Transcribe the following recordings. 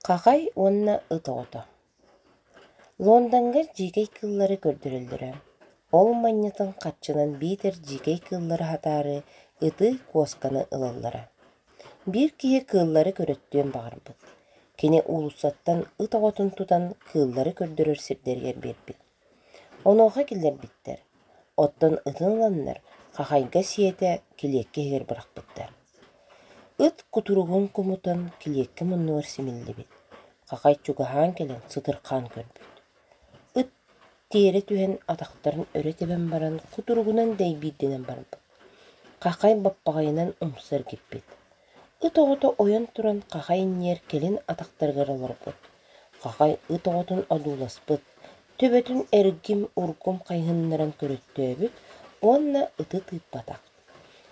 Хахай уонна ыт оҕото Лондоҥҥа дьиикэй кыыллары көрдөрөллөрө, ол манньатын харчынан биитэр дьиикэй кыыллары аһатаары ыты, куосканы ылаллара. Биир киһи кыыллары көрөттүөн баҕарбыт. Кини уулуссаттан ыт оҕотун тутан кыыллары көрдөрөр сирдэригэр биэрбит. Онуоха киллэрбиттэр, оттон ытын ыланнар хахайга сиэтэ килиэккэ иһигэр бырахпыттар. Ыт кутуругун кумутан килиэккэ муннугар симиллибит, хахай чугаһаан кэлэн сытырхаан көрбүт. Ыт тиэрэ түһэн атахтарын өрө тэбэн баран кутуругунан дэйбиирдэнэн барбыт, хахай баппаҕайынан умса эргиппит. Ыт оҕото ойон туран хахай иннигэр кэлин атахтарыгар олорбут, хахай ыт оҕотун одууласпыт, төбөтүн эргим-ургум хайыһыннаран көрөттөөбүт уонна ыты тыыппатах.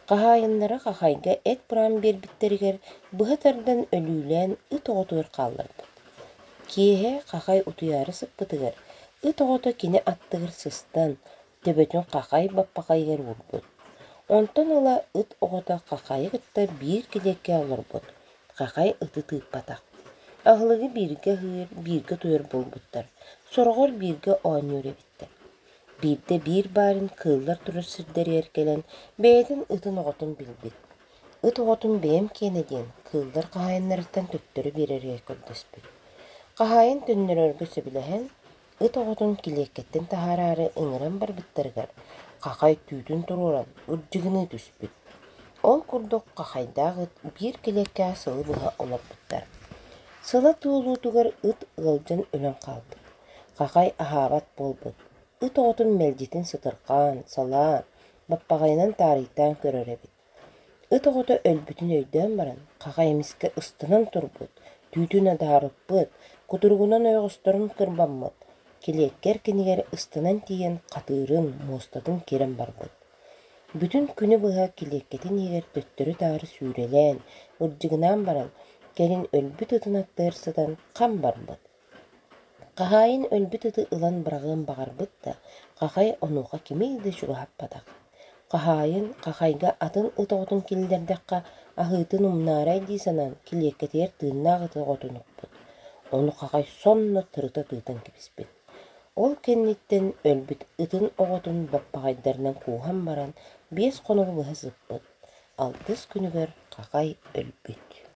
Хаһаайыннара хахайга эт быраан биэрбиттэригэр быһа тардан өлүүлээн ыт оҕотугар хаалларбыт. Киэһэ хахай утуйаары сыппытыгар ыт оҕото кини аттыгар сыстан, төбөтүн хахай баппаҕайыгар уурбут. Онтон ыла ыт оҕото хахайы кытта биир килиэккэ олорбут, хахай ыты тыыппатах. Аһылыгы бииргэ аһыыр, бииргэ утуйар буолбуттар, сороҕор бииргэ оонньуур эбиттэр. Биирдэ биир баарын кыыллар турар сирдэригэр кэлэн бэйэтин ытын оҕотун билбит. Ыт оҕотун бэйэм киэнэ диэн кыыллар хаһаайыннарыттан төттөрү биэрэригэр көрдөспүт. Хаһаайын төннөрөргө сөбүлэһэн, ыт оҕотун килиэккэттэн таһаараары ыҥыран барбыттарыгар, хахай түүтүн туруоран ырдьыгыныы түспүт. Ол курдук хахайдаах ыт биир килиэккэҕэ сылы быһа олорбуттар. Сыла туолуутугар ыт ыалдьан өлөн хаалбыт. Хахай аһаабат буолбут, ыт оҕотун мэлдьитин сытырҕаан, салаан, баппаҕайынан таарыйтаан көрөр эбит. Ыт оҕото өлбүтүн өйдөөн баран, хахай эмискэ ыстанан турбут, түүтүн адаарыппыт, кутуругунан ойоҕосторун кырбаммыт, килиэккэ эркинигэр ыстанан тиийэн хатыырын, муостатын кирэн барбыт. Бүтүн күнү быһа килиэккэтин иһигэр төттөрү-таары сүүрэлээн, ырдьыгынаан баран, кэлин өлбүт ытын аттыгар сытан хам барбыт. Хаһаайын өлбүт ыты ылан быраҕыан баҕарбыт да, хахай онуоха кими да чугаһаппатах. Хаһаайын хахайга атын ыт оҕотун киллэрдэххэ, аһыытын умнаарай дии санаан, килиэккэтигэр тыыннаах ыты оҕотун укпут. Ону хахай сонно тырыта тыытан кэбиспит. Ол кэнниттэн өлбүт ытын оҕотун баппаҕайдарынан кууһан баран, 5 хонугу быһа сыппыт. Алтыс күнүгэр хахай өлбүт.